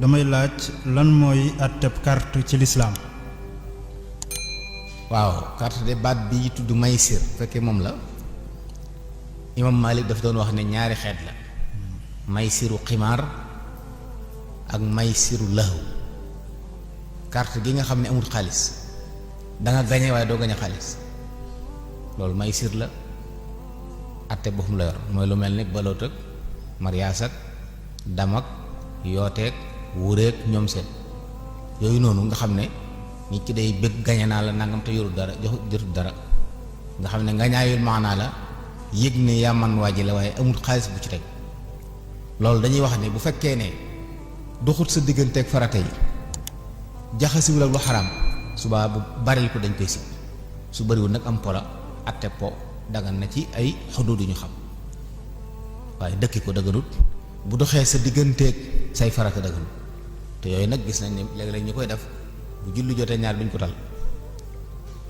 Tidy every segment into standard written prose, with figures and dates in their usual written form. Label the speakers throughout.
Speaker 1: damay laaj lan mooy àtteb carte ci lislaam.
Speaker 2: waaw carte de baat bi tudd maysir fekkee moom la imam Malik daf doon wax ne ñaari xeet la maysiru ximaar ak maysiru lahu carte gi nga xam ne amul xaalis da nga gañe waaye doo gañe xaalis loolu maysir la atte boppam la yor mooy lu mel ni baloot ak mariyaas ak dam ak yooteeg wureeg ñoom seen yooyu noonu nga xam ne nit ki day bëgg gañe naa la nangam te yorul dara jotul dara nga xam ne nga ñaayul maanaa la yëg ne yaa man waa ji la waaye amul xaalis bu ci teg loolu dañuy wax ne bu fekkee ne doxut sa digganteeg farata yi jaxasiwul ak lu xaraam subaa bu baril ko dañ koy sib su bariwul nag am pola atte po dagan na ci ay xuduud yu ñu xam waaye dëkki ko daganut bu doxee sa digganteeg say farata daganut te yooyu nag gis nañ ne léeg-léeg ñu koy def bu julli jotee ñaar duñ ko tal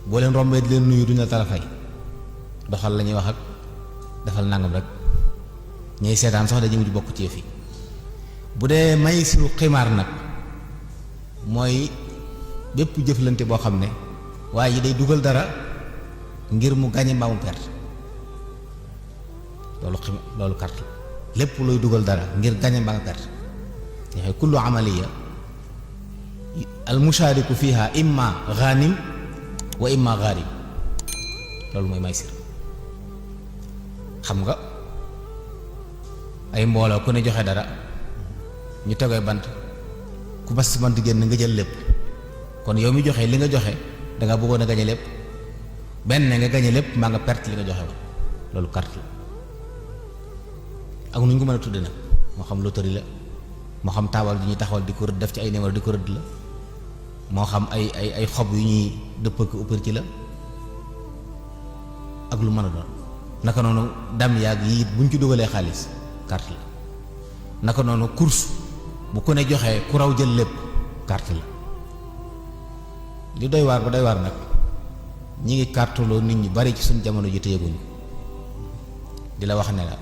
Speaker 2: boo leen rombee di leen nuyu duñ la tala fay doxal la ñuy wax ak defal nangam rek ñuy seetaan sax dañuy mujj bokk ci yëf yi bu dee maysiru ximaar nag mooy bépp jëflante boo xam ne waaye yi day dugal dara ngir mu gañe mbaa mu perte loolu carte lépp looy dugal dara ngir gañe mbaa nga perte yaxee kullu amaliya al mushaariku fiha imma ghanim wa imma gharib loolu mooy maysir xam nga ay mbooloo ku ne joxe dara ñu tegee bant ku bas si bant génn nga jël lépp kon yow mi joxe li nga joxe danga bëggoon a gañe lépp benn nga gañe lépp maa nga perte li nga joxe woon loolu carte la ak nu ñu ko mën a tudde nag moo xam loterie la moo xam taabal yu ñuy taxawal di ko rëdd def ci ay numéro di ko rëdd la moo xam ay xob yu ñuy dëpp ak uppar ci la ak lu mën a doon naka noonu dam yaag yi it buñ ci dugalee xaalis carte la naka noonu course bu ko ne joxee ku raw jël lépp carte la li doy waar ba doy waar nag ñi ngi carteloo nit ñi bari ci suñ jamono ji téyeguñu di la wax ne la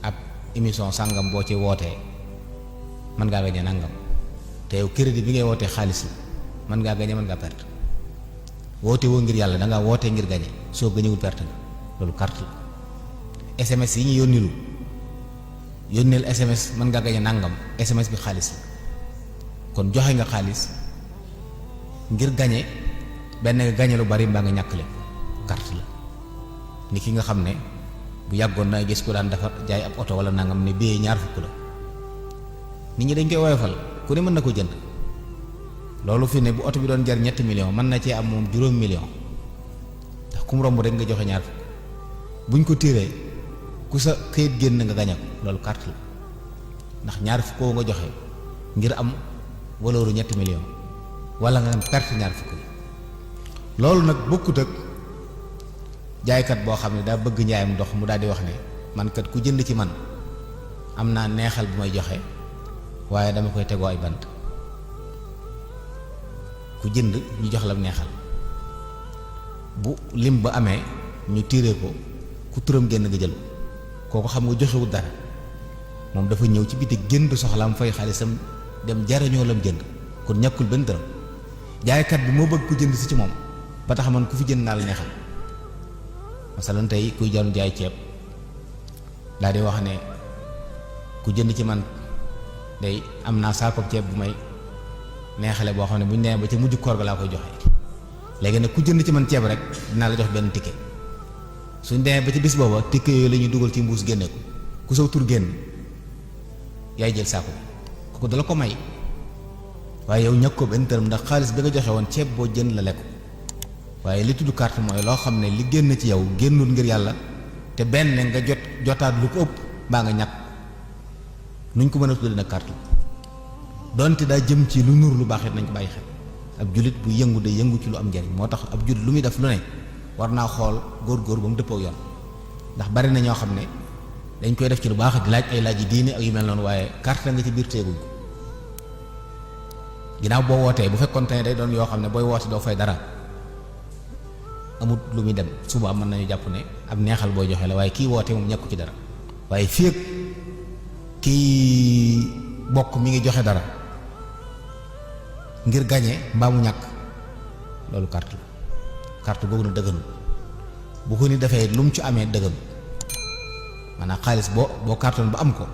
Speaker 2: ab émission sàngam boo ci wootee mën ngaa gañe nangam te yow crédit bi ngay wootee xaalis la mën ngaa gañe mën ngaa perte woote woo ngir yàlla dangaa wootee ngir gañe soo gañewul perte nga loolu carte la SMS yi ñu yónnilu yónneel SMS mën ngaa gañe nangam SMS bi xaalis la kon joxe nga xaalis ngir gañe benn nga gañe lu bari mbaa nga ñàkk leen carte la ni ki nga xam ne bu yàggoon na gis ku daan defar jaay ab oto wala nangam ne biyee ñaar fukk la nit ñi dañ koy woyofal ku ne mën na ko jënd loolu fi ne bu oto bi doon jar ñetti million mën na cee am moom juróom million ndax ku mu romb rek nga joxe ñaar fukk buñ ko tiiree ku sa këyit génn nga gañe ko loolu carte la ndax ñaar fukk koo nga joxe ngir am walooru ñetti million wala nga perte ñaar fukk yi loolu nag bokkut ak jaaykat boo xam ne daa bëgg njaayam dox mu daal di wax ne man kat ku jënd ci man am naa neexal bu may joxe waaye dama koy tegoo ay bant ku jënd ñu jox la neexal bu lim ba amee ñu tiiree ko ku turam génn nga jël kooku xam nga joxewul dara moom dafa ñëw ci biti jënd soxlaam fay xaalisam dem jariñoo lam jënd kon ñàkkul benn dërëm jaaykat bi moo bëgg ku jënd si ci moom ba tax man ku fi jënd naa la neexal masalan tey kuy jaroon jaay ceeb daal di wax ne ku jënd ci man day am naa saako ceeb bu may neexale boo xam ne bu ñu nee ba ca mujj koor ga laa koy joxe léegi nag ku jënd ci man ceeb rek dinaa la jox benn ticket suñ demee ba ci bis booba ticket yooyu la ñuy dugal ci mbuus génne ko ku saw tur génn yaay jël saako bi kooku dala ko may waaye yow ñàkk ko benn dërëm ndax xaalis bi nga joxe woon ceeb boo jënd la lekk waaye li tudd carte mooy loo xam ne li génn ci yow génnul ngir yàlla te benn nga jotaat lu ko ëpp mbaa nga ñàkk nuñ ko mën a tudd nag carte donte daa jëm ci lu nur lu baax it nañ ko bàyyi xel ab jullit bu yëngu day yëngu ci lu am njariñ moo tax ab jullit lu muy def lu ne war naa xool góor-góor ba mu dëppoo yoon ndax bari na ñoo xam ne dañ koy def ci lu baax di laaj ay laaj yi diine ak yu mel noonu waaye carte nga ci biir teeguñ ko ginnaaw boo wootee bu fekkoon te ne day doon yoo xam ne booy woote doo fay dara amut lu muy dem suba mën nañu jàpp ne ab neexal booy joxe la waaye kii woote moom ñàkku ci dara waaye fii ak kii bokk mi ngi joxe dara ngir gañe mbaa mu ñàkk loolu carte la carte boobu na dëgganul bu ko ni defee lu mu ci amee dëgganul maanaam xaalis boo carton ba am ko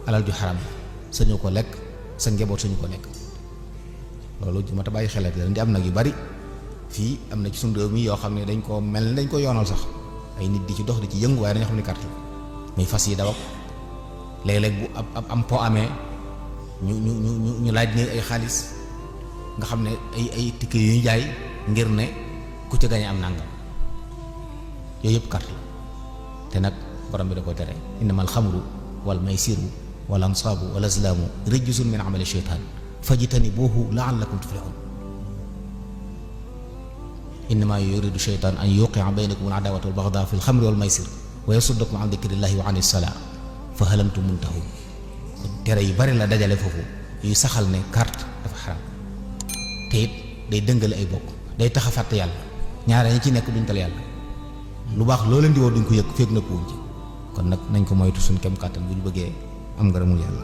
Speaker 2: alal ju xaram la sañu ko lekk sa njaboot sañu ko lekk loolu ju ma ta bàyyi xel di am nag yu bari fii am na ci sunu réew mi yoo xam ne dañ ko mel ni dañ ko yoonal sax ay nit di ci dox di ci yëngu waaye dañoo xam ne carte la muy fas yi daw ak léeg-léeg bu ab am po amee ñu laaj ne ay xaalis nga xam ne ay ticket yu ñu jaay ngir ne ku ca gañe am nangam yooyu yëpp carte la te nag borom bi da ko tere innamal xamru wal maysiru wal ansaabu wal azlaamu rijsun min amali sheytaan fajtanibuuhu la'allakum tuflihun innama yuridu sheytaan an yuqi'a baynakum al adaawata wal bagdaa fil xamri wal maysir wa yasuddakum an dikrillahi wa anis salaa fa hal antum muntahun kon tere yu bari la dajale foofu yuy saxal ne carte dafa xaram te it day dëngale ay bokk day tax a fàtte yàlla ñaare ñi ci nekk duñ tal yàlla lu baax loo leen di woo duñ ko yëg fekk na ko wuñ ci kon nag nañ ko moytu suñ kem kàttan bu ñu bëggee am ngërëmul yàlla